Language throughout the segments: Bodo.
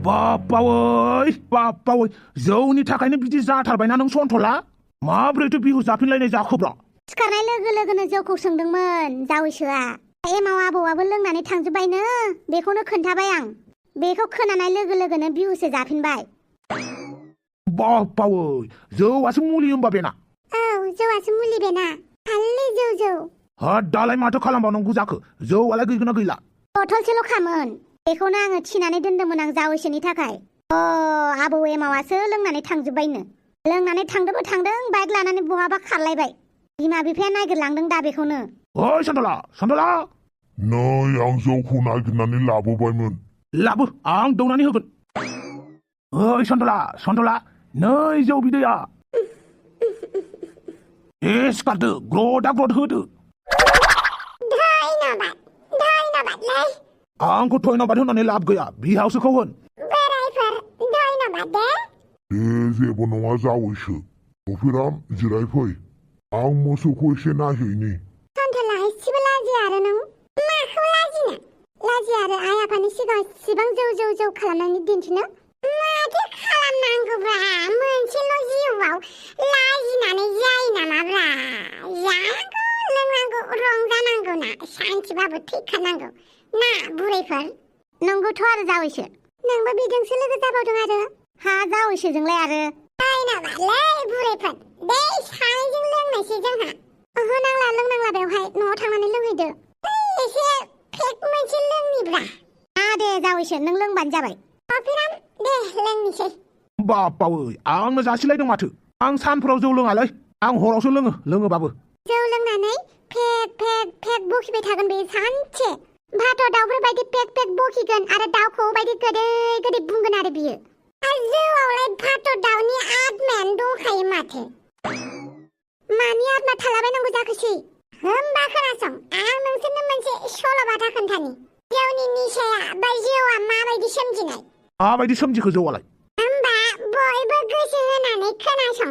बापावै जौनि थाखायनो बिदि जाथारबायना नों सन्थला माब्रैथो बिहु जाफिनलायनाय जाखोब्रा सिखारनाय लोगो लोगोनो जौखौ सोंदोंमोन जावैसोआ एमाव आबौआबो लोंनानै थांजोब्बायनो बेखौनो खोन्थाबाय आं बेखौ खोनानाय लोगो लोगोनो बिहुसो जाफिनबाय बापावै जौआसो मुलि होमबा बेना औ जौआसो मुलि बेना खालि जौ दालाय माथो खालामबावनांगौ जाखो जौआलाय गैगोना गैला बथलसेल' खामोन बेखौनो आङो थिनानै दोनदोंमोन आं जावैसोनि थाखाय आबौ एमावासो लोंनानै थांजोब्बायनो लोंनानै थांदोंबो थांदों बाइक लानानै बहाबा खारलायबाय बिमा बिफाया नागिरलांदों दा बेखौनो ओइ सन्थला नै आं जौखौ नागिरनानै लाबोबायमोन लाबो आं दौनानै होगोन ओइ सन्थला नै जौ बिदैया सिखारदो ग्रदा ग्रद होदो धन्यबादलै आंखौ धन्यबाद होनानै लाब गैया बिहावसोखौ होन बोरायफोर धन्यबाद दे जेबो नङा जावैसो थफिराम जिरायफै आं मोसौखौ एसे नायहैनि सन्थला एसेबो लाजिया आरो नों माखौ लाजिया आरो आइ आफानि सिगाङाव इसिबां जौ खालामनानै दिन्थिनो माथो खालामनांगौब्रा मोनसेल' जिउआव लाजिनानै जायो नामाब्रा जानांगौ लोंनांगौ रंजानांगौ ना सानसेबाबो थैखानांगौ ना बुरैफोर नंगौथ' आरो जावैसो नोंबो बिजोंसो लोगो जाबावदों आरो हा जावैसोजोंलाय आरो नायनाबालै बुरैफोर बे सानैजों लोंनायसै जोंहा ओहो लोंनांला बेवहाय न'आव थांनानै लोंहैदो एसे फेक मोनसे लोंनिब्रा दे जावैसो नों लोंबानो जाबाय अफिराम दे लोंनोसै बापावै आंनो जासिलायदों माथो आं सानफोराव जौ लोङालै आं हरावसो लोङोबाबो जौ लोंनानै फेक बखिबाय थागोन बे सानसे भात दाउफोर बायदि फेक बखिगोन आरो दाउखौ बायदि गोदै बुंगोन आरो बियो जौआवलाय भात दाउनि आत्मायानो दंखायो माथो मानि आत्मा थालाबायनांगौ जाखोसै होमबा खोनासं आं नोंसोरनो मोनसे सल'बाथा खोन्थानि जौनि निसाया बा जौआ माबायदि सोमजिनाय माबायदि सोमजिखो जौआलाय होमबा बयबो गोसो होनानै खोनासं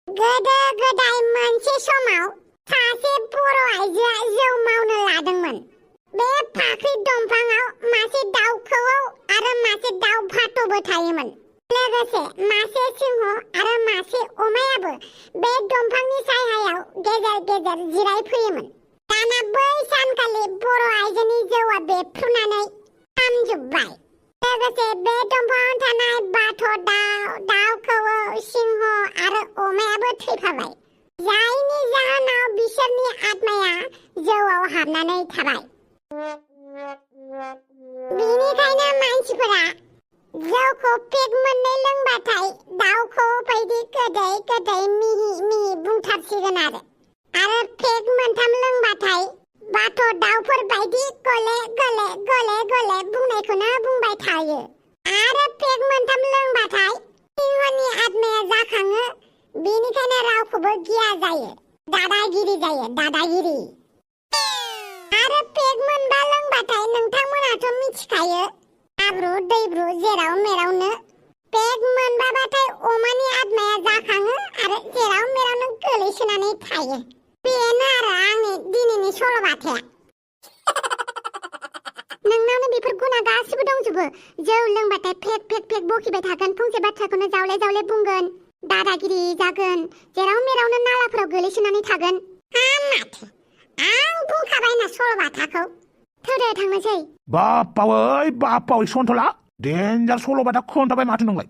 गोदो गोदाय मोनसे समाव सासे बर' आइजोआ जौ मावनो लादोंमोन बे फाख्रि दंफाङाव मासे दाउ खौऔ आरो मासे दाउ भात'बो थायोमोन लोगोसे मासे सिंह आरो मासे अमायाबो बे दंफांनि सायहायाव गेजेर जिरायफैयोमोन दाना बै सानखालि बर' आइजोनि जौआ बेफ्रुनानै खामजोब्बाय लोगोसे बे दंफाङाव थानाय बाथ' दाउ खौऔ सिंह आरो अमायाबो थैफाबाय जायनि जाहोनाव बिसोरनि आत्माया जौआव हाबनानै थाबाय बिनिखायनो मानसिफोरा जौखौ पेक मोननै लोंबाथाय दाउखौ बायदि गोदै मिहि बुंथारसिगोन आरो पेक मोनथाम लोंबाथाय बाथ' दाउफोर बायदि गले बुंनायखौनो बुंबाय थायो आरो पेक मोनथाम लोंबाथाय सिंहनि आत्माया जाखाङो बेनिखायनो रावखौबो गिया जायो दादागिरि आरो पेक मोनबा लोंबाथाय नोंथांमोनाथ' मिथिखायो हाब्रु दैब्रु जेराव मेरावनो पेक मोनबाथाय अमानि आत्माया जाखाङो आरो जेराव मेरावनो गोलैसोनानै थायो बेनो आरो आंनि दिनैनि सल'बाथाया नोंनावनो बेफोर गुना गासिबो दंजोबो जौ लोंबाथाय फेक बखिबाय थागोन फंसे बाथ्राखौनो जावले बुंगोन दादागिरि जागोन जेराव मेरावनो नालाफोराव गोलैसोनानै थागोन माथो आं बुंखाबायना सल'बाथाखौ थौदो थांनोसै बापावै सन्थला देन्जार सल'बाथा खोन्थाबाय माथो नोंलाय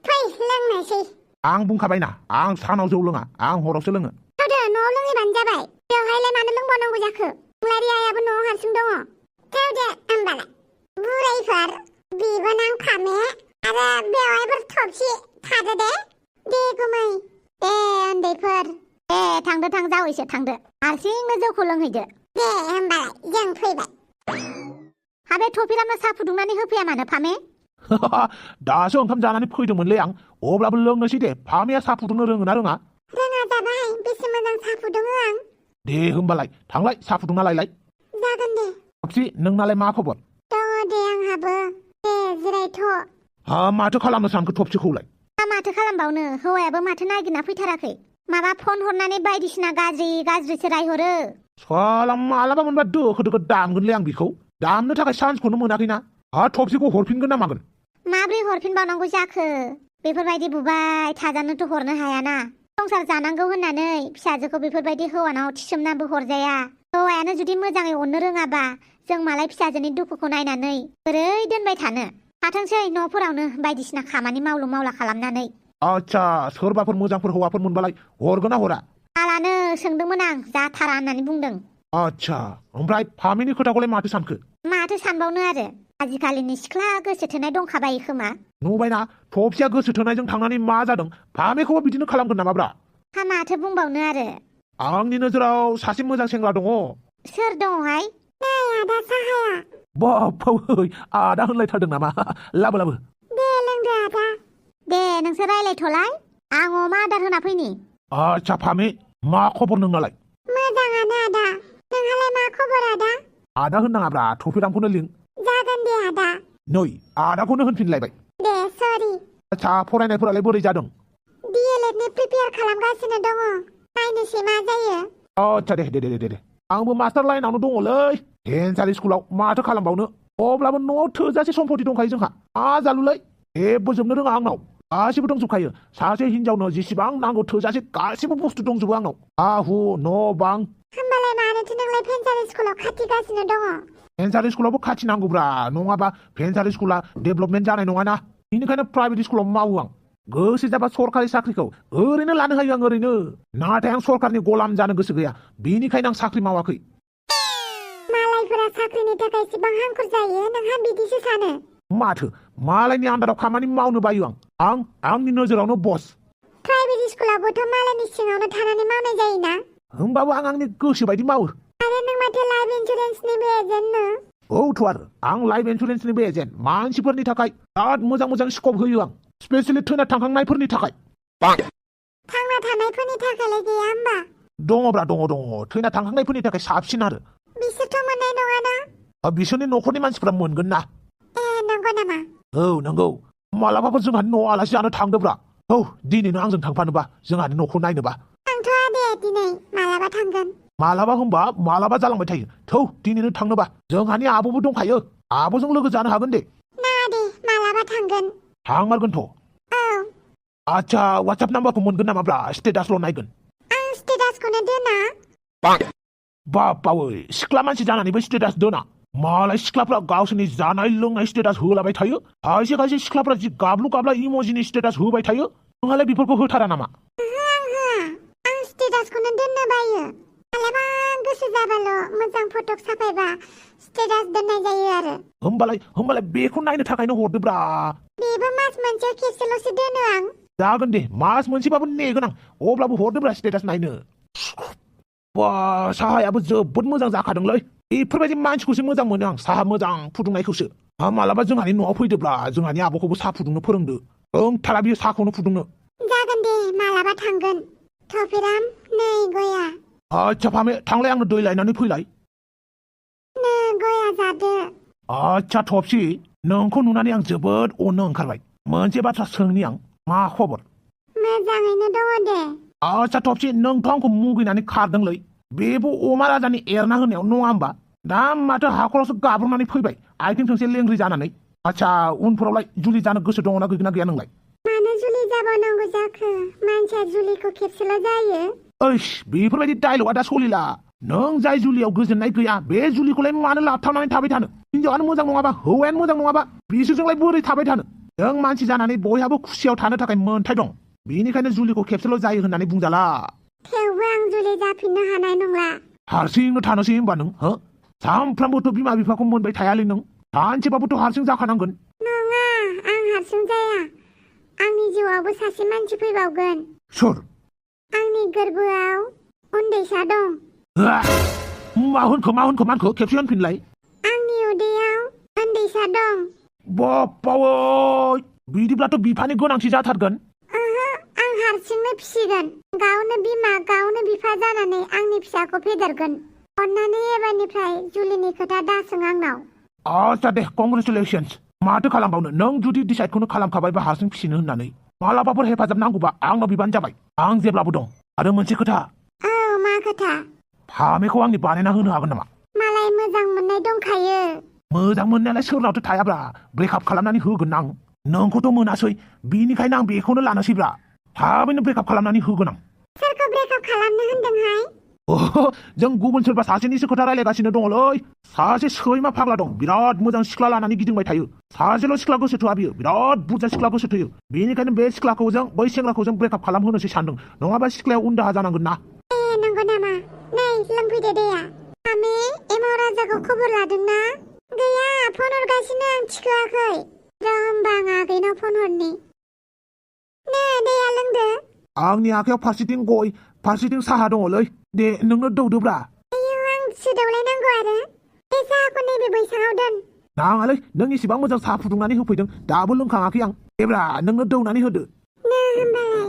फै लोंनोसै आं बुंखाबायना आं सानाव जौ लोङा आं हरावसो लोङो थौदो न'आव लोङैबानो जाबाय बेवहायलाय मानो लोंबावनांगौ जाखो बुंलारि आइयाबो न'आव हारसिं दङ थौदो होमबालाय बुरैफोर बिबोनां फामे आरो बेवहायफोर थबसि थादो दे गुमै उन्दैफोर थां जावैसो थांदो हारसिंनो जौखौ लोंहैदो दे होमबालाय जों फैबाय हाबे थफिरामनो साहा फुदुंनानै होफैया मानो फामे दासो ओंखाम जानानै फैदोंमोनलै आं अब्लाबो लोंनोसै दे फामेया साहा फुदुंनो रोङोना रोङा रोङा जाबाय बेसे मोजां साहा फुदुङो आं दे होमबालाय थांलाय साहा फुदुंना लायलाय जागोन दे थफसि नोंनालाय मा खबर दङ दे आंहाबो दे जिरायथ' माथो खालामनो सानखो थफसिखौलाय माथो खालामबावनो हौवायाबो माथो नागिरना फैथाराखै माबा फन हरनानै बायदिसिना गाज्रिसो रायहरो साला मालाबा मोनबा दोखो दामगोनलै आं बेखौ दामनो थाखाय चान्सखौनो मोनाखैना थफसिखौ हरफिनगोन ना मागोन मा माब्रै हरफिनबावनांगौ जाखो बेफोरबायदि बुबाय थाजानोथ' हरनो हायाना संसार जानांगौ होननानै फिसाजोखौ बेफोरबायदि हौवानाव थिसोमनाबो हरजाया हौवायानो जुदि मोजाङै अननो रोङाबा जों मालाय फिसाजोनि दुखुखौ नायनानै बोरै दोनबाय थानो थाथोंसै न'फोरावनो बायदिसिना खामानि मावलु मावला खालामनानै आच्छा सोरबाफोर मोजांफोर हौवाफोर मोनबालाय हरगोन ना हरा आलानो सोंदोंमोन आं जाथारा होननानै बुंदों आच्छा ओमफ्राय फामिनि खोथाखौलाय माथो सानखो माथो सानबावनो आरो आजिखालिनि सिख्ला गोसो थोनाय दंखाबायो खोमा नुबायना थफिया गोसो थोनायजों थांनानै मा जादों फामिखौबो बिदिनो खालामगोन नामाब्रा हा माथो बुंबावनो आरो आंनि नोजोराव सासे मोजां सेंग्रा दङ सोर दङहाय नै आदा साहाया बावै आदा होनलायथारदों नामा लाबो लाबो दे लोंदो आदा दे नोंसोर रायलायथ'लाय आं अमा आदार होना फैनि आच्छा फामि मा खबर नोंनालाय मोजाङानो आदा नोंहालाय मा खबर आदा आदा होननाङाब्रा थफिरामखौनो लिं जागोन दे आदा नै आदाखौनो होनफिनलायबाय दे सरि आच्छा फरायनायफोरालाय बोरै जादों DLED नि प्रिपेयार खालामगासिनो दङ नायनोसै मा जायो आच्छा दे दे दे दे आंबो मास्टार लाइनावनो दङलै भेन्सारि स्कुलाव माथो खालामबावनो अब्लाबो न'आव थोजासे सम्पति दंखायो जोंहा मा जालुलै जेबो जोबनो रोङा आंनाव गासिबो दंजोबखायो सासे हिनजावनो जेसेबां नांगौ थोजासे गासिबो बुस्थु दंजोबो आंनाव हा हु न' बां होमबालाय मानोथो नोंलाय भेन्सारि स्कुलाव खाथिगासिनो दङ भेन्सारि स्कुलावबो खाथि नांगौब्रा नङाबा भेन्सारि स्कुला डेभलपमेन्ट जानाय नङाना बेनिखायनो प्राइभेट स्कुलाव मावो आं गोसो जाबा सरकारि साख्रिखौ ओरैनो लानो हायो आं ओरैनो नाथाय आं सरकारनि गलाम जानो गोसो गैया बेनिखायनो आं साख्रि मावाखै मालायफोरा साख्रिनि थाखाय इसेबां हांखुर जायो नोंहा बिदिसो सानो माथो मालायनि आन्दाराव खामानि मावनो बायो आं आंनि नोजोरावनो बस प्राइभेट स्कुलावबोथ' मालायनि सिङावनो थानानै मावनाय जायोना होमबाबो आं आंनि गोसो बायदि मावो आरो नों माथो लाइफ इन्सुरेन्सनिबो एजेन्टनो औथ' आरो आं लाइफ इन्सुरेन्सनिबो एजेन्ट मानसिफोरनि थाखाय बिराद मोजां मोजां स्कप होयो आं स्पेसियेलि थैना थांखांनायफोरनि थाखाय थांना थानायफोरनि थाखायलाय गैया होमबा दङब्रा दङ थैना थांखांनायफोरनि थाखाय साबसिन आरो बिसोरथ' मोननाय नङाना बिसोरनि न'खरनि मानसिफ्रा मोनगोन ना ए नंगौ नामा औ नंगौ मालाबाफोर जोंहानि न'आव आलासि जानो थांदोब्रा औ दिनैनो आंजों थांफानोबा जोंहानि न'खौ नायनोबा थांथ'आ दे दिनै मालाबा थांगोन मालाबा होनबा मालाबा जालांबाय थायो थौ दिनैनो थांनोबा जोंहानि आब'बो दंखायो आब'जों लोगो जानो हागोन दे नाङा दे मालाबा थांगोन थांमारगोनथ' औ आच्छा वाट्सएप नाम्बारखौ मोनगोन नामाब्रा स्टेटासल' नायगोन आं स्टेटासखौनो दोना बावै सिख्ला मानसि जानानैबो स्टेटास दोना मालाय सिख्लाफ्रा गावसोरनि जानाय लोंनाय स्टेटास होलाबाय थायो खायसे खायसे सिख्लाफ्रा जि गाब्लु गाब्ला इम'जिनि स्टेटास होबाय थायो नोंहालाय बेफोरखौ होथारा नामा आं होआ आं स्टेटासखौनो दोननो बायो मालाबा गोसो जाबाल' मोजां फटक साफायबा स्टेटास दोननाय जायो आरो होमबालाय बेखौ नायनो थाखायनो हरदोब्रा बेबो मास मोनसेयाव खेबसेल'सो दोनो आं जागोन दे मास मोनसेबाबो नेगोन आं अब्लाबो हरदोब्रा स्टेटास नायनो बा साहायाबो जोबोद मोजां जाखादोंलै बेफोरबायदि मानसिखौसो मोजां मोनो आं साहा मोजां फुदुंनायखौसो मालाबा जोंहानि न'आव फैदोब्ला जोंहानि आब'खौबो साहा फुदुंनो फोरोंदो रोंथारा बियो साहाखौनो फुदुंनो जागोन दे मालाबा थांगोन थफिराम नै गया आच्छा फामे थांलाय आंनो दै लायनानै फैलाय नो गया जादो आच्छा थफसि नोंखौ नुनानै आं जोबोद अननो ओंखारबाय मोनसे बाथ्रा सोंनि आं मा खबर मोजाङैनो दङ दे आच्छा थफसि नोंथ' आंखौ मुगैनानै खारदोंलै बेबो अमा राजानि एरना होनायाव नङा होमबा दा माथो हाखरावसो गाब्रनानै फैबाय आथिं थोंसे लेंग्रि जानानै आच्छा उनफोरावलाय जुलि जानो गोसो दङना गैगोना गैया नोंलाय मानो जुलि जाबावनांगौ जाखो मानसिया जुलिखौ खेबसेल' जायो ओइस बेफोरबायदि डायलगा दा सलिला नों जाय जुलियाव गोजोननाय गैया बे जुलिखौलाय मानो लाबथाबनानै थाबाय थानो हिनजावानो मोजां नङाबा हौवायानो मोजां नङाबा बिसोरजोंलाय बोरै थाबाय थानो जों मानसि जानानै बयहाबो खुसियाव थानो थाखाय मोन्थाय दं बेनिखायनो जुलिखौ खेबसेल' जायो होननानै बुंजाला थेवबो आं जुलि जाफिननो हानाय नंला हारसिंनो थानोसै होनबा नों हो सानफ्रामबोथ' बिमा बिफाखौ मोनबाय थायालै नों सानसेबाबोथ' हारसिं जाखानांगोन नङा आं हारसिं जाया आंनि जिउआवबो सासे मानसि फैबावगोन सोर आंनि गोरबोआव उन्दैसा दं मा होनखो खेबसे होनफिनलाय आंनि उदैयाव उन्दैसा दं बावै बिदिब्लाथ' बिफानि गोनांथि जाथारगोन ओहो आं हारसिंनो फिसिगोन गावनो बिमा गावनो बिफा जानानै आंनि फिसाखौ फेदेरगोन अन्नानै एबारनिफ्राय जुलिनि खोथा दासों आंनाव आच्छा दे कंग्रेचुलेसन्स माथो खालामबावनो नों जुदि डिसाइडखौनो खालामखाबायबा हारसिं फिसिनो होननानै मालाबाफोर हेफाजाब नांगौबा आंनाव बिबान जाबाय आं जेब्लाबो दं आरो मोनसे खोथा औ मा खोथा फामेखौ आंनि बानायना होनो हागोन नामा मालाय मोजां मोननाय दंखायो मोजां मोननायालाय सोरनावथो थायाब्रा ब्रेकआप खालामनानै होगोन आं नोंखौथ' मोनासै बिनिखायनो आं बेखौनो लानोसैब्रा थाबैनो ब्रेकआप खालामनानै होगोन आं सोरखौ ब्रेकआप खालामनो होनदोंहाय जों गुबुन सोरबा सासेनिसो खोथा रायलायगासिनो दङलै सासे सैमा फाग्ला दं बिराद मोजां सिख्ला लानानै गिदिंबाय थायो सासेल' सिख्ला गोसो थोआ बियो बिराद बुरजा सिख्ला गोसो थोयो बेनिखायनो बे सिख्लाखौ जों बै सेंग्राखौ जों ब्रेकआप खालामहोनोसै सानदों नङाबा सिख्लाया उनदाहा जानांगोन ना नंगौ नामा नै लोंफैदो दैया आमे एमाव राजाखौ खबर लादोंना गैया फन हरगासिनो आं थिखोआखै र' होमबा आं आगैनाव फन हरनि नै दैया लोंदो आंनि आखायाव फारसेथिं गय फारसेथिं साहा दङलै दे नोंनो दौदोब्रा आयौ आं सोदावलायनांगौ आरो बे साहाखौ नैबे बैसाङाव दोन नाङालै नों इसेबां मोजां साहा फुदुंनानै होफैदों दाबो लोंखाङाखै आं देब्रा नोंनो दौनानै होदो नो होमबालाय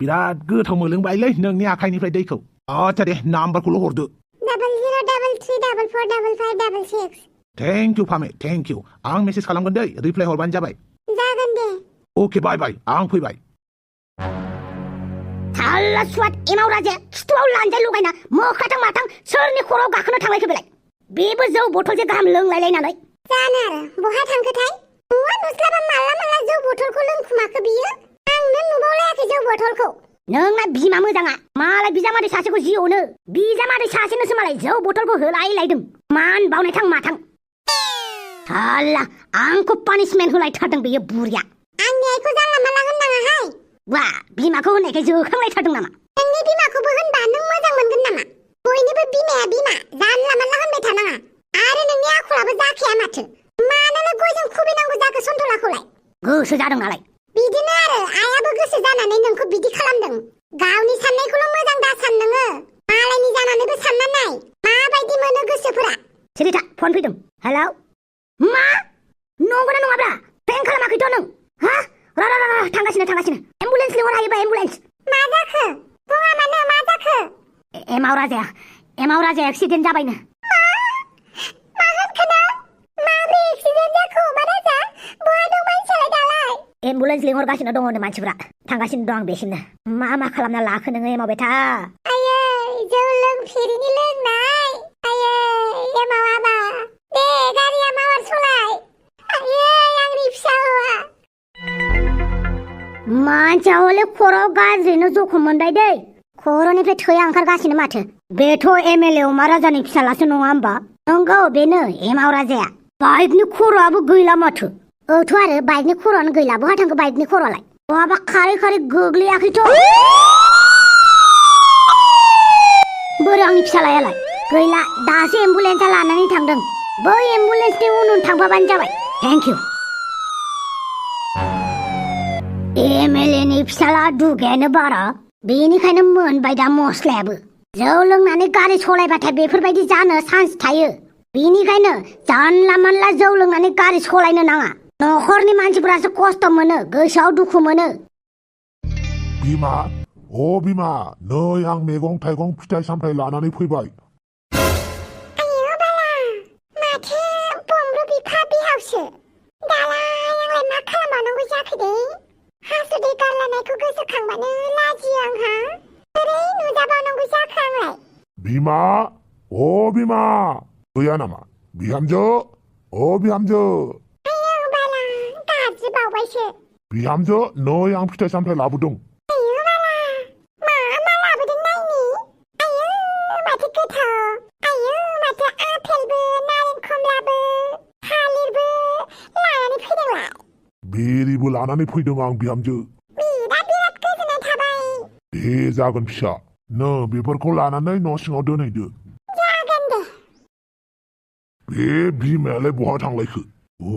बिराद गोथाव मोनलोंबायलै नोंनि आखाइनिफ्राय दैखौ आच्छा दे नाम्बारखौल' हरदो 0033355566 thank you Phame thank you आं मेसेज खालामगोन दै रिप्लाय हरबानो जाबाय जागोन दे अके बाय बाय आं फैबाय थाल्ला सुवाद एमाव राजाया खिथुआव लानजाय लगायना मोखाथां माथां सोरनि खर'आव गाखोनो थांलायखो बेलाय बेबो जौ बथलसे गाहाम लोंलायलायनानै जानो आरो बहा थांखोथाय नुवा नुस्लाबा माला जौ बथलखौ लोंखुमाखो बियो आंनो नुबावलायाखै जौ बथलखौ नोंना बिमा मोजाङा मालाय बिजामादै सासेखौ जि अनो बिजामादै सासेनोसो मालाय जौ बथलखौ होलायलायदों मान बावनाय थां माथां थाल्ला आंखौ पानिसमेन्ट होलायथारदों बेयो बुरिया आंनि आइखौ जानला मानला होननाङाहाय वा बिमाखौ होननायखाय जोखांलायथारदों नामा नोंनि बिमाखौबो होनबा नों मोजां मोनगोन नामा बयनिबो बिमाया बिमा जानला मानला होनबाय थानाङा आरो नोंनि आखलाबो जाखाया माथो मानोनो गयजों खुबैनांगौ जाखो सन्थलाखौलाय गोसो जादों नालाय बिदिनो आरो आइयाबो गोसो जानानै नोंखौ बिदि खालामदों गावनि साननायखौल' मोजां दासान नोङो मालायनि जानानैबो सानना नाय माबायदि मोनो गोसोफोरा सिरिथा फन फैदों हेलौ मा नंगौना नङाब्रा प्रेंक खालामाखैथ' नों हा र थांगासिनो एम्बुलेन्स लिंहर हायोबा एम्बुलेन्स मा जाखो बुङा मानो मा जाखो एमाव राजाया एक्सिडेन्ट जाबायनो मा होनखो नों माब्रै एक्सिडेन्ट जाखो मा राजा बहा दं मानसियालाय दालाय एम्बुलेन्स लिंहरगासिनो दङ मानसिफ्रा थांगासिनो दं आं बेसिमनो मा खालामना लाखो नोङो एमाव बेथा आयै जौ लोंफेरिनि लोंनाय आयै एमाव आबा दे गारिया मावार सलाय आयै आंनि फिसा हौवा मानसिया हले खर' गाज्रिनो जखम मोनबाय दै खर'निफ्राय थैया ओंखारगासिनो माथो बेथ' एमएलए अमा राजानि फिसालासो नङा होमबा नंगौ बेनो एमाव राजाया बाइकनि खर'आबो गैला माथो औथ' आरो बाइकनि खर'आनो गैला बहा थांखो बाइकनि खर'आलाय बहाबा खारै गोग्लैयाखैथ' बोरो आंनि फिसालायालाय गैला दासो एम्बुलेन्सआ लानानै थांदों बै एम्बुलेन्सनि उन थांफाबानो जाबाय थेंक इउ एमएलएनि फिसाला दुगायानो बारा बेनिखायनो मोनबाय दा मस्लायाबो जौ लोंनानै गारि सलायबाथाय बेफोरबायदि जानो चान्स थायो बेनिखायनो जानला मानला जौ लोंनानै गारि सलायनो नाङा न'खरनि मानसिफोरासो खस्थ' मोनो गोसोआव दुखु मोनो बिमा बिमा नै आं मैगं थाइगं फिथाइ सामथाइ लानानै फैबाय आयौ बाला माथो बमरु बिफा बिहावसो दालाय आंलाय मा खालामबावनांगौ जाखो दे हासुदै गारलायनायखौ गोसोखांबानो लाजियो आंहा ओरै नुजाबावनांगौ जाखो आंलाय बिमा बिमा गैया नामा बिहामजो बिहामजो आयौ बाला गाज्रि बावबायसो बिहामजो नै आं फिथाइ सामथाइ लाबोदों आयौ बाला मा लाबोदों नायनि आयौ माथो गोथाव आयौ माथो आपेलबो नारें खमलाबो थालिरबो लानानै फैदोंलाय बेरिबो लानानै फैदों आं बिहामजो बिराद गोजोननाय थाबाय दे जागोन फिसा नो बेफोरखौ लानानै न' सिङाव दोनहैदो जागोन दे बे बिमायालाय बहा थांलायखो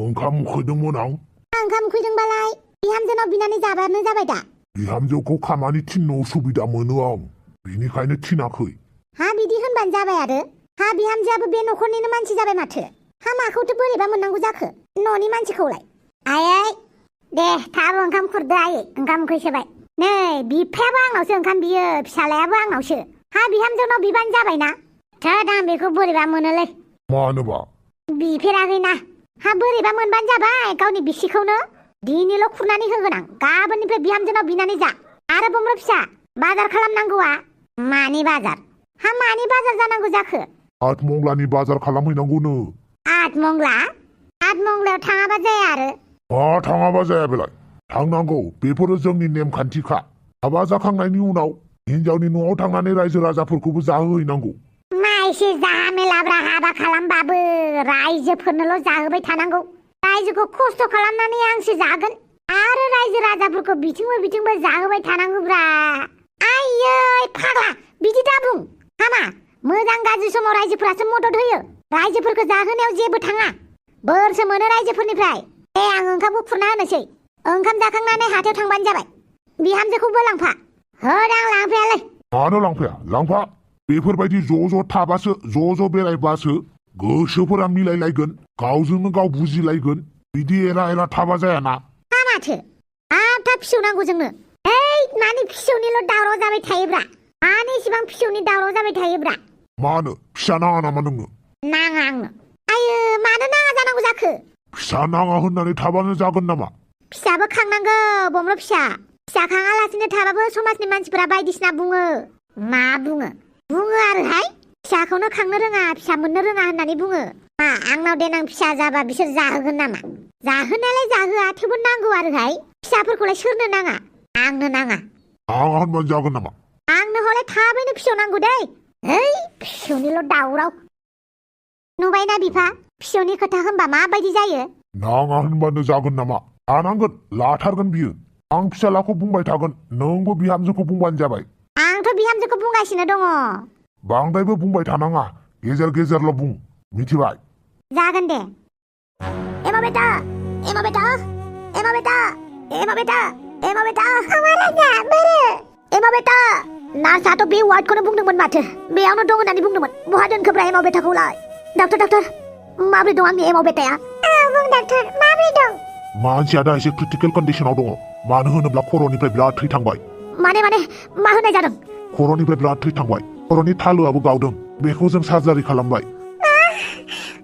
ओंखाम उखैदोंमोन आं ओंखाम उखैदोंबालाय बिहामजोनाव बिनानै जाबानो जाबाय दा बिहामजोखौ खामानि थिननो उसुबिदा मोनो आं बिनिखायनो थिनाखै हा बिदि होनबानो जाबाय आरो हा बिहामजोआबो बे न'खरनिनो मानसि जाबाय माथो हा माखौथो बोरैबा मोननांगौ जाखो न'नि मानसिखौलाय आयै दे थाब ओंखाम खुरदो आयै ओंखाम उखैसोबाय नै बिफायाबो आंनावसो ओंखाम बियो फिसालायाबो आंनावसो हा बिहामजोनाव बिबानो जाबायना थोद आं बेखौ बोरैबा मोनोलै मानोबा बिफेराखैना हा बोरैबा मोनबानो जाबाय गावनि बिसिखौनो दिनैल' खुरनानै होगोन आं गाबोननिफ्राय बिहामजोनाव बिनानै जा आरो बुमरो फिसा बाजार खालामनांगौआ मानि बाजार हा मानि बाजार जानांगौ जाखो आठ मंगलानि बाजार खालामहैनांगौनो आठ मंगलायाव थाङाबा जाया आरो थाङाबा जाया बेलाय थांनांगौ बेफोरो जोंनि नेमखान्थिखा हाबा जाखांनायनि उनाव हिनजावनि न'आव थांनानै रायजो राजाफोरखौबो जाहोहैनांगौ मा एसे जामेलाब्रा हाबा खालामबाबो रायजोफोरनोल' जाहोबाय थानांगौ रायजोखौ खस्थ' खालामनानै आंसो जागोन आरो रायजो राजाफोरखौ बिथिंबो जाहोबाय थानांगौब्रा आयै फाग्ला बिदि दा बुं हामा मोजां गाज्रि समाव रायजोफोरासो मदद होयो रायजोफोरखौ जाहोनायाव जेबो थाङा बोरसो मोनो रायजोफोरनिफ्राय आं ओंखामखौ खुरना होनोसै ओंखाम जाखांनानै हाथायाव थांबानो जाबाय बिहामजोखौबो लांफा होदां लांफायालै मानो लांफाया लांफा बेफोरबायदि ज' थाबासो ज' बेरायबासो गोसोफोरा मिलायलायगोन गावजोंनो गाव बुजिलायगोन बिदि एरा थाबा जायाना माथो आबथा फिसौ नांगौ जोंनो मानि फिसौनिल' दावराव जाबाय थायोब्रा मानो इसिबां फिसौनि दावराव जाबाय थायोब्रा मानो फिसा नाङा नामा नोंनो नाङा आंनो आयो मानो नाङा जानांगौ जाखो फिसा नाङा होननानै थाबानो जागोन नामा फिसाबो खांनांगौ बमल' फिसा खाङालासिनो थाबाबो समाजनि मानसिफोरा बायदिसिना बुङो मा बुङो आरोहाय फिसाखौनो खांनो रोङा फिसा मोननो रोङा होननानै बुङो मा आंनाव देनां फिसा जाबा बिसोर जाहोगोन नामा जाहोनायालाय जाहोआ थेवबो नांगौ आरोहाय फिसाफोरखौलाय सोरनो नाङा आंनो नाङा आं होनबानो जागोन नामा आंनो हले थाबैनो फिसौ नांगौ दै फिसौनिल' दावराव नुबायना बिफा फिसौनि खोथा होनबा माबायदि जायो नाङा होनबानो जागोन नामा लानांगोन लाथारगोन बियो आं फिसालाखौ बुंबाय थागोन नोंबो बिहामजोखौ बुंबानो जाबाय आंथ' बिहामजोखौ बुंगासिनो दङ बांद्रायबो बुंबाय थानाङा गेजेरल' बुं मिथिबाय जागोन दे एमा बेटा नार्सआथ' बे वार्डखौनो बुंदोंमोन माथो बेयावनो दं होननानै बुंदोंमोन बहा दोनखोब्रा एमा बेटाखौलाय डक्टर माबोरै दं आंनि एमा बेटाया बुं डक्टर माबोरै दं मानसिया दा एसे क्रिटिकेल कन्डिशनाव दङ मानो होनोब्ला खर'निफ्राय बिराद थै थांबाय माने मा होनाय जादों खर'निफ्राय बिराद थै थांबाय खर'नि थालोआबो गावदों बेखौ जों सार्जारि खालामबाय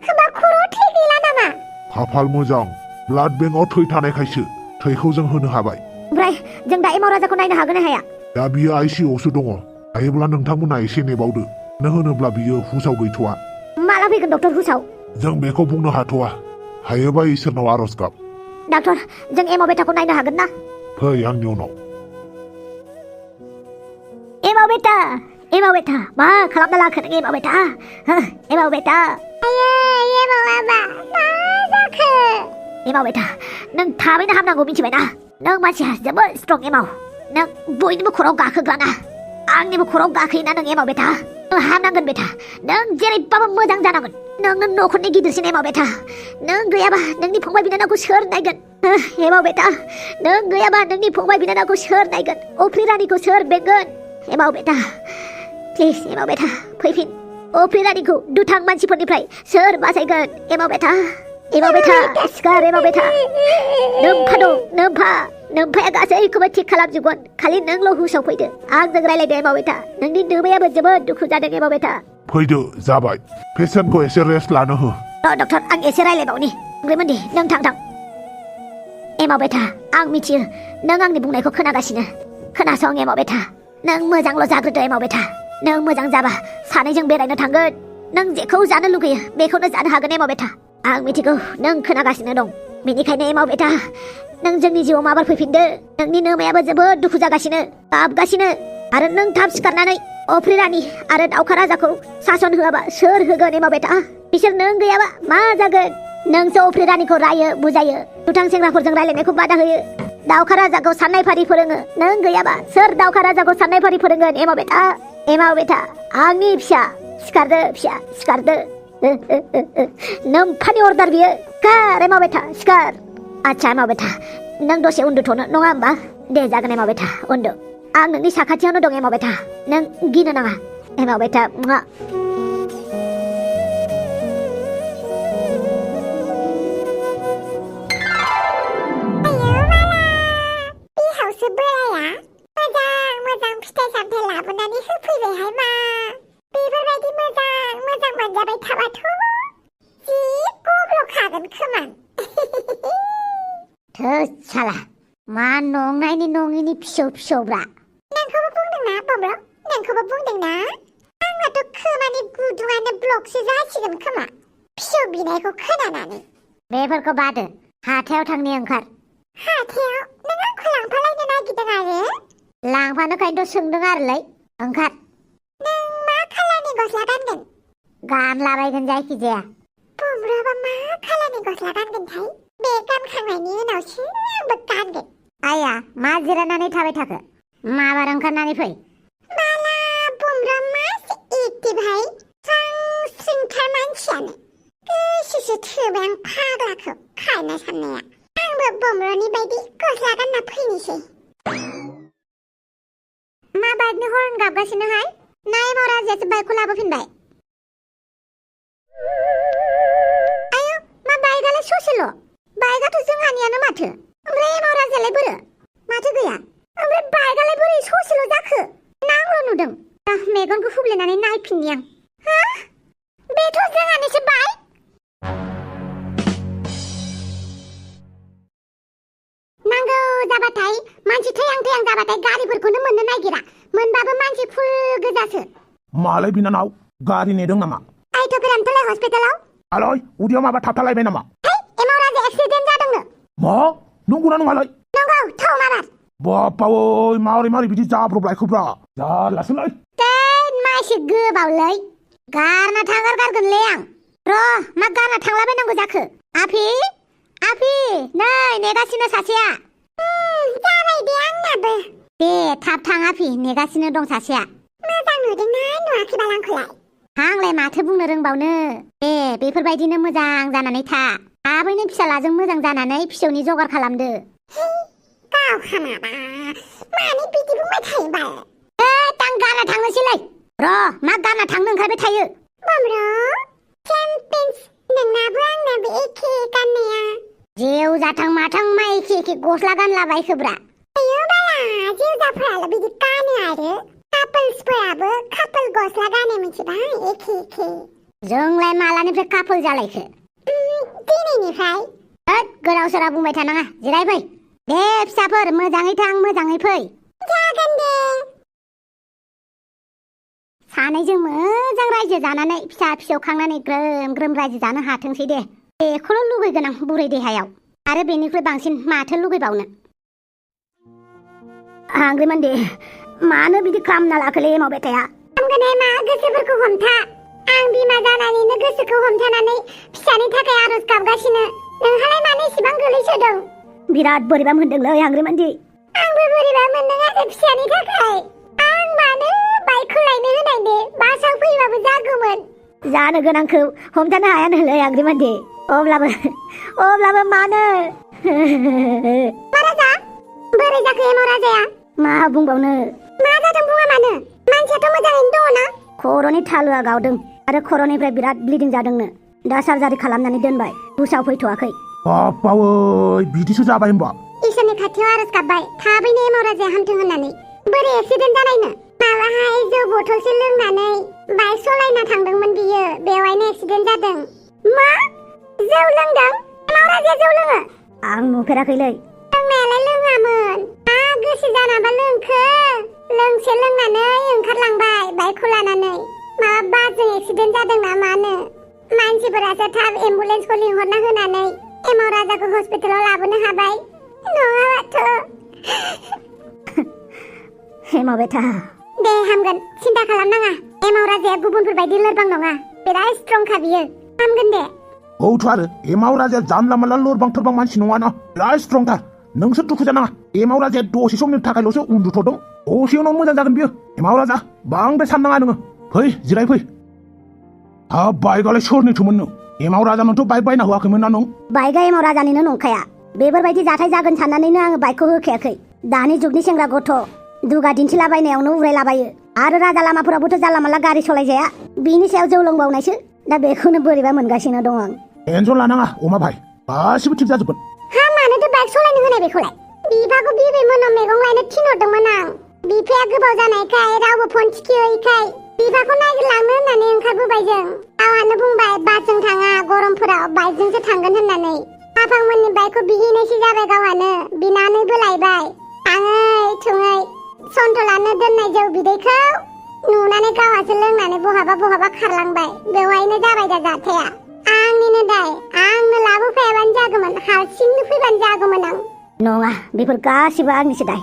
होमबा खर'आव थै गैला नामा खाफाल मोजां ब्लाड बेंकआव थै थानायखायसो थैखौ जों होनो हाबाय ओमफ्राय जों दा एमाव राजाखौ नायनो हागोन ना हाया दा बियो आइसिइउआवसो दङ हायोब्ला नोंथांमोना एसे नेबावदो मानो होनोब्ला बियो हुसाव गैथ'वा माला फैगोन डक्टर हुसाव जों बेखौ बुंनो हाथ'वा हायोबा इसोरनाव आरज गाब डक्टर जों एमाव बेटाखौ नायनो हागोन ना फै आंनि उनाव एमाव बेटा मा खालामना लाखो नों एमाव बेटा एमाव बेटा एमाव बेटा नों थाबैनो हामनांगौ मिथिबायना नों मानसिया जोबोद स्ट्रं एमाव नों बयनिबो खर'आव गाखोग्राना आंनिबो खर'आव गाखोयोना नों एमाव बेटा नों हामनांगोन बेटा नों जेरैबाबो मोजां जानांगोन नोंनो न'खरनि गिदिरसिन एमाव बेटा नों गैयाबा नोंनि फंबाय बिनानावखौ सोर नायगोन एमाव बेटा नों गैयाबा नोंनि फंबाय बिनानावखौ सोर नायगोन अफ्रि रानिखौ सोर बेंगोन एमाव बेटा प्लिज एमाव बेटा फैफिन अफ्रि रानिखौ दुथां मानसिफोरनिफ्राय सोर बासायगोन एमाव बेटा सिखार एमाव बेटा नोम्फा दं नोम्फाया गासैखौबो थिग खालामजोबगोन खालि नोंल' हुसाव फैदो आंजों रायलायदो एमाव बेटा नोंनि नोमायाबो जोबोद दुखु जादों एमाव बेटा फैदो जाबाय पेसेन्टखौ एसे रेस्ट लानो हो डक्टर आं एसे रायलायबावनि ग्रेमोनदि नों थां एमाव बेटा आं मिथियो नों आंनि बुंनायखौ खोनागासिनो खोनासं एमाव बेटा नों मोजांल' जाग्रोदो एमाव बेटा नों मोजां जाबा सानैजों बेरायनो थांगोन नों जेखौ जानो लुगैयो बेखौनो जानो हागोन एमाव बेटा आं मिथिगौ नों खोनागासिनो दं बेनिखायनो एमाव बेटा नों जोंनि जिउआव माबार फैफिनदो नोंनि नोमायाबो जोबोद दुखु जागासिनो गाबगासिनो आरो नों थाब सिखारनानै अफ्रि रानि आरो दाउखा राजाखौ सासन होआबा सोर होगोन एमाव बेटा बिसोर नों गैयाबा मा जागोन नोंसो अफ्रि रानिखौ रायो बुजायो दुथां सेंग्राफोरजों रायलायनायखौ बादा होयो दाउखा राजाखौ साननाय फारि फोरोङो नों गैयाबा सोर दाउखा राजाखौ साननाय फारि फोरोंगोन एमाव बेटा आंनि फिसा सिखारदो फिसा सिखारदो नोम्फानि अर्डार बियो सिखार एमाव बेटा सिखार आच्छा एमाव बेटा नों दसे उन्दुथ'नो नङा होमबा दे जागोन एमाव बेटा उन्दु आं नोंनि साखाथियावनो दं एमाव बेटा नों गिनो नाङा एमाव बेटा बिहावसो बोराया मोजां फिथाइ सामथाइ लाबोनानै होफैबायहाय मा बेफोरबायदि मोजां मोनजाबाय थाबाथ' जि गब्ल'खागोन खोमा साला मा नंनायनि नङिनि फिसौब्रा नोंखौबो बुंदोंना बब्र नोंखौबो बुंदोंना आंनाथ' खोमानि गुदुङानो ब्लकसो जासिगोन खोमा फिसौ बिनायखौ खोनानानै बेफोरखौ बादो हाथायाव थांनि ओंखार हाथायाव नों आंखौ लांफालायनो नागिरदों आरो लांफानोखायनोथ' सोंदों आरोलै ओंखार नों मा खालारनि गस्ला गानगोन गानलाबायगोन जायखिजाया बुब्राबा मा खालारनि गस्ला गानगोनथाय बे गानखांनायनि उनावसो आंबो गानगोन आया मा जिरायनानै थाबाय थाखो माबार ओंखारनानै फै माला बुब्रा मासे एक्टिभहाय स्रां स्रिंथार मानसियानो गोसोसो थोबाय आं फाग्लाखौ खायनो साननाया आंबो बुब्रानि बायदि गस्ला गानना फैनोसै मा बाइकनि हर्न गाबगासिनोहाय नाय महाराजायासो बाइकखौ लाबोफिनबाय आयौ मा बाइकआलाय ससेल' बाइकआथ' जोंहानियानो माथो ओमफ्राय महाराजायालाय बोरो माथो गैया ओमफ्राय बाइकआलाय बोरै ससेल' जाखो नांल' नुदों मेगनखौ हुब्लेनानै नायफिननि आं हा बेथ' जोंहानिसो बाइक नांगौ जाबाथाय मानसि थैहां थैहां जाबाथाय गारिफोरखौनो मोननो नागिरा मोनबाबो मानसि फुल गोजासो मालाय बिनानाव गारि नेदों नामा आइथ' गोरानथ'लाय हस्पिटालाव आलय उदैयाव माबा थाबथालायबाय नामा है एमावराजा एक्सिडेन्ट जादोंनो मा नंगौना नङालाय नंगौ थाव माबार बाप्पा ओइ मारै मारै बिदि जाब्रबलायखोब्रा जारलासोलै दै मासे गोबावलै गारना थांगारगारगोनलै आं र' मा गारना थांलाबायनांगौ जाखो आफि आफि नै नेगासिनो सासेया जाबाय दे आंनाबो दे थाब थां आफि नेगासिनो दं सासेया मोजां नुदोंना नुवाखै बाल आंखौलाय आंलाय माथो बुंनो रोंबावनो दे बेफोरबायदिनो मोजां जानानै था थाबैनो फिसालाजों मोजां जानानै फिसौनि जगार खालामदो गाव खामाबा मानो बिदि बुंबाय थायो बाल आं गारना थांनोसैलै र' मा गारना थांनो ओंखारबाय थायो बुब्रा चेम्पियन्स नोंनाबो आंनाबो एखे गाननाया जेव जाथां माथां मा एखे एखे गस्ला गानलाबायखोब्रा आयो बाला जेवजाफोराल' बिदि गानो आरो कापोल्सफोराबो कापोल गस्ला गानो मिथिबाय एखे एखे जोंलाय मालानिफ्राय कापोल जालायखो दिनैनिफ्राय होद गोदाव सोराव बुंबाय थानाङा जिराय फै दे फिसाफोर मोजाङै थां मोजाङै फै जागोन दे सानैजों मोजां रायजो जानानै फिसा फिसौ खांनानै ग्रोम ग्रोम रायजो जानो हाथोंसै दे बेखौल' लुगैगोन आं बुरै देहायाव आरो बेनिख्रुइ बांसिन माथो लुगैबावनो आंग्रिमोनदि मानो बिदि खालामना लाखोलै एमाव बेटाया हामगोनहाय मा गोसोफोरखौ हमथा आं बिमा जानानैनो गोसोखौ हमथानानै फिसानि थाखाय आरज गाबगासिनो नोंहालाय मानो इसेबां गोलैसोदों बिराद बोरैबा मोनदोंलै आंग्रिमोनदि आंबो बोरैबा मोनदों आरो फिसानि थाखाय आं मानो बाइकखौ लायनो होनाय दे बासाव फैबाबो जागौमोन जानो गोनांखौ हमथानो हायानोलै आंग्रिमोनदि अब्लाबो मानो महाराजा बोरै जाखो एमाव राजाया मा बुंबावनो मा जादों बुङा मानो मानसियाथ' मोजाङैनो दङ ना खर'नि थालुआ गावदों आरो खर'निफ्राय बिराद ब्लिडिं जादोंनो दा सार्जारि खालामनानै दोनबाय हुसाव फैथ'वाखै बाप्पा ओइ बिदिसो जाबाय होमबा इसोरनि खाथियाव आरज गाबबाय थाबैनो एमाव राजाया हामथों होननानै बोरै एक्सिडेन्ट जानायनो माबाहाय जौ बथलसे लोंनानै बाइक सलायना थांदोंमोन बियो बेवहायनो एक्सिडेन्ट जादों मा जौ लोंदों एमाव राजाया जौ लोङो आं नुफेराखैलै लोंनायालाय लोङामोन मा गोसो जानाबा लोंखो लोंसे लोंनानै ओंखारलांबाय बाइकखौ लानानै माबा बासजों एक्सिडेन्ट जादों ना मानो मानसिफोरासो थाब एम्बुलेन्सखौ लिंहरना होनानै एमाव राजाखौ हस्पिटालाव लाबोनो हाबाय नङाबाथ' एमाव बेटा दे हामगोन सिन्था खालामनाङा एमाव राजाया गुबुनफोरबायदि लोरबां नङा बिराद स्ट्रंखा बियो हामगोन दे औथ' आरो एमाव राजाया जानला मानला लोरबां थोरबां मानसि नङाना बिराद स्ट्रंथार नोंसोर दुखु जानाङा एमाव राजाया दसे समनि थाखायल'सो उन्दुथ'दों दसे उनाव मोजां जागोन बियो एमाव राजा बांद्राय साननाङा नोङो फै जिराय फै हाब बाइकआलाय सोरनिथोमोन नों एमाव राजानोथ' बाइक बायना होआखैमोन ना नों बाइकआ एमाव राजानिनो नंखाया बेफोरबायदि जाथाय जागोन साननानैनो आङो बाइकखौ होखायाखै दानि जुगनि सेंग्रा गथ' दुगा दिन्थिलाबायनायावनो उरायलाबायो आरो राजा लामाफोरावबोथ' जानला मानला गारि सलायजाया बिनि सायाव जौ लोंबावनायसो दा बेखौनो बोरैबा मोनगासिनो दं आं टेनसन लानाङा अमा भाइ गासिबो थिग जाजोबगोन हा मानोथो बाइक सलायनो होनाय बेखौलाय बिफाखौ बिबै मोनाव मैगं लायनो थिनहरदोंमोन आं बिफाया गोबाव जानायखाय रावबो फन थिखियैखाय बिफाखौ नागिरलांनो होननानै ओंखारबोबाय जों गावहानो बुंबाय बासजों थाङा गरमफोराव बाइकजोंसो थांगोन होननानै आफांमोननि बाइकखौ बिहैनायसो जाबाय गावहानो बिनानैबो लायबाय थाङै थुङै सन्थलानो दोननाय जौ बिदैखौ नुनानै गावहासो लोंनानै बहाबा खारलांबाय बेवहायनो जाबाय दा जाथाया आंनिनो दाय आं आंनो लाबोफायाबानो जागौमोन हारसिंनो फैबानो जागौमोन आं नङा बेफोर गासिबो आंनिसो दाय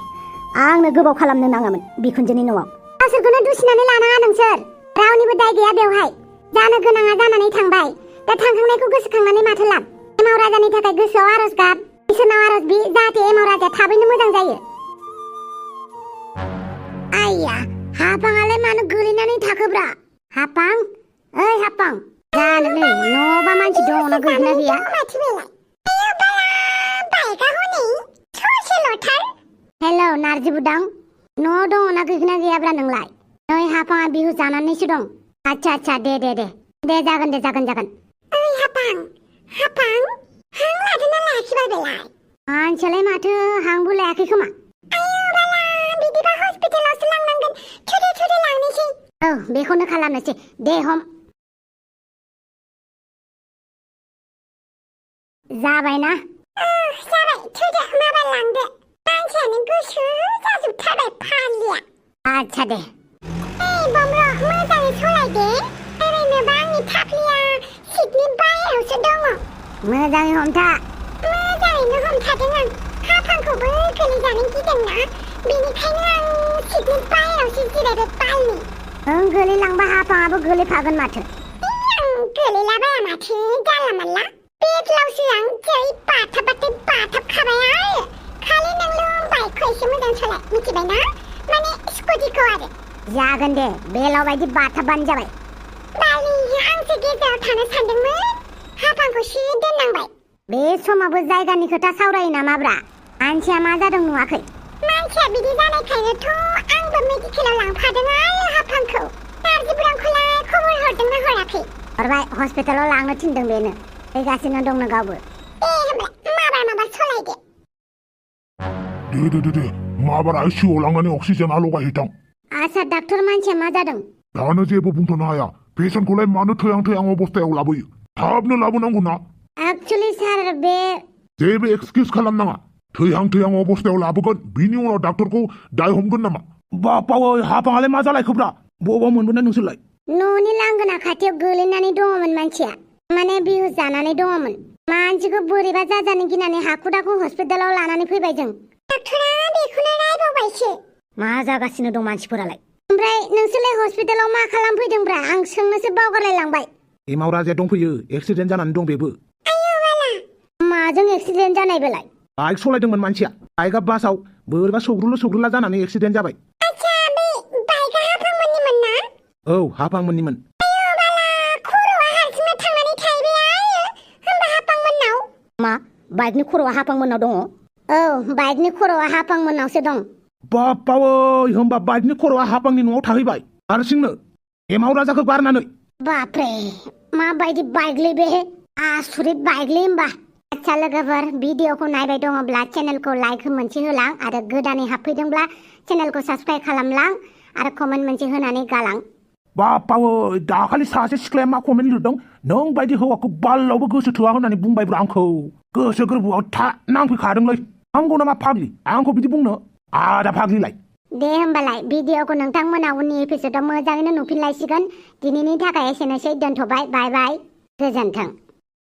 आंनो गोबाव खालामनो नाङामोन बिखुनजोनि न'आव गावसोरखौनो दुसिनानै लानाङा नोंसोर रावनिबो दाय गैया बेवहाय जानो गोनाङा जानानै थांबाय दा थांखांनायखौ गोसोखांनानै माथो लाब एमाव राजानि थाखाय गोसोआव आरज गाब इसोरनाव आरज बि जाहाथे एमाव राजाया थाबैनो मोजां जायो आइया हापाङालाय मानो गोलैनानै थाखोब्रा हापां ओइ हापां जानो नै न'बा मानसि दङना गैगोना गैया हेलौ नारजि बुदां न' दङना गैगोना गैयाब्रा नोंलाय नै हापाङा बिहु जानानैसो दं आच्छा दे जागोन ओइ हापां हां लादोंना लायाखैबाल बेलाय मानसियालाय माथो हांबो लायाखै खोमा आयौ बाला बिदिबा हस्पिटालावसो लांनांगोन थुदे लांनोसै औ बेखौनो खालामनोसै दे हम जाबायना जाबाय थुदो माबा लांदो मानसियानो गोसो जाजोबथारबाय फाग्लिया आच्छा दे ओइ बम्र मोजाङै सलायदे ओरैनोबा आंनि थाफ्लिया सिटनि बायहेरायावसो दङ मोजाङै हमथा मोजाङैनो हमथादों आं हापांखौबो गोलैजानो गिदोंना बेनिखायनो आं सिटनि बायहेरायावसो जिरायबाय बालनि ओं गोलैलांबा हापाङाबो गोलैफागोन माथो आं गोलैलाबाया माथो जानला मानला बेदलावसो आं जै बाथाबखाबाय आरो खालि नोंल' बाइकखौ एसे मोजां सलाय मिथिबायना माने स्कुटिखौ आरो जागोन दे बेलाव बायदि बाथाबबानो जाबाय बालि आंसो गेजेराव थानो सानदोंमोन हापांखौसो दोननांबाय बे समावबो जायगानि खोथा सावरायो नामाब्रा मानसिया मा जादों नुवाखै मानसिया बिदि जानायखायनोथ' आंबो मेडिकेलाव लांफादों आरो हापांखौ नारजि बुरांखौलाय खबर हरदोंना हराखै हरबाय हस्पिटालाव लांनो थिनदों बेनो फैगासिनो दंनो गावबो दे होमब्ला माबा सलायदो दे माबार आइसिइउआव लांनानै अक्सिजेना लगायहैथां आच्छा डाक्टर मानसिया मा जादों दानो जेबो बुंथ'नो हाया पेसेन्टखौलाय मानो थैहां अबस्थायाव लाबोयो थाबनो लाबोनांगौ ना एक्चुअली सार बे जेबो एक्सकिउज खालामनाङा थैहां अबस्थायाव लाबोगोन बिनि उनाव डाक्टरखौ दाय हमगोन नामा बापावै हापाङालाय मा जालायखोब्रा बबाव मोनबोनाय नोंसोरलाय न'नि लांगोना खाथियाव गोलैनानै दङमोन मानसिया माने बिहु जानानै दङमोन मानसिखौ बोरैबा जाजानो गिनानै हाखु दाखु हस्पिटालाव लानानै फैबाय जों डाक्टरा बेखौनो रायबावबायसो मा जागासिनो दं मानसिफोरालाय ओमफ्राय नोंसोरलाय हस्पिटालाव मा खालामफैदोंब्रा आं सोंनोसो बावगारलायलांबाय एमाव राजाया दंफैयो एक्सिडेन्ट जानानै दं बेबो आयौ बाला माजों एक्सिडेन्ट जानाय बेलाय बाइक सलायदोंमोन मानसिया बाइकआ बासाव बोरैबा सौग्रुला जानानै एक्सिडेन्ट जाबाय आच्छा बे बाइकआ हापांमोननिमोन ना औ हापांमोननिमोन आयौ बाला खर'आ हारसिंनो थांनानै थाहैबाय आरो होमबा हापांमोननाव मा बाइकनि खर'आ हापांमोननाव दङ औ बाइकनि खर'आ हापांमोननावसो दं बापावै होमबा बाइकनि खर'आ हापांनि न'आव थाहैबाय हारसिंनो एमाव राजाखौ गारनानै बापरे माबायदि बाइकलै बे आसुरित बाइकलै होमबा आच्छा लोगोफोर भिडिअखौ नायबाय दङब्ला चेनेलखौ लाइक मोनसे होलां आरो गोदानै हाबफैदोंब्ला चेनेलखौ साबस्क्राइब खालामलां आरो कमेन्ट मोनसे होनानै गालां बापावै दाखालि सासे सिख्लाया मा कमेन्ट लिरदों नों बायदि हौवाखौ बाल्लावबो गोसो थोआ होननानै बुंबायब्रा आंखौ गोसो गोरबोआव था नांफैखादोंलै आंखौ नामा फाग्लि आंखौ बिदि बुंनो आदा फाग्लिलाय दे होमबालाय भिडिअखौ नोंथांमोना उननि एपिसोडआव मोजाङैनो नुफिनलायसिगोन दिनैनि थाखाय एसेनोसै दोनथ'बाय बाय बाय गोजोन्थों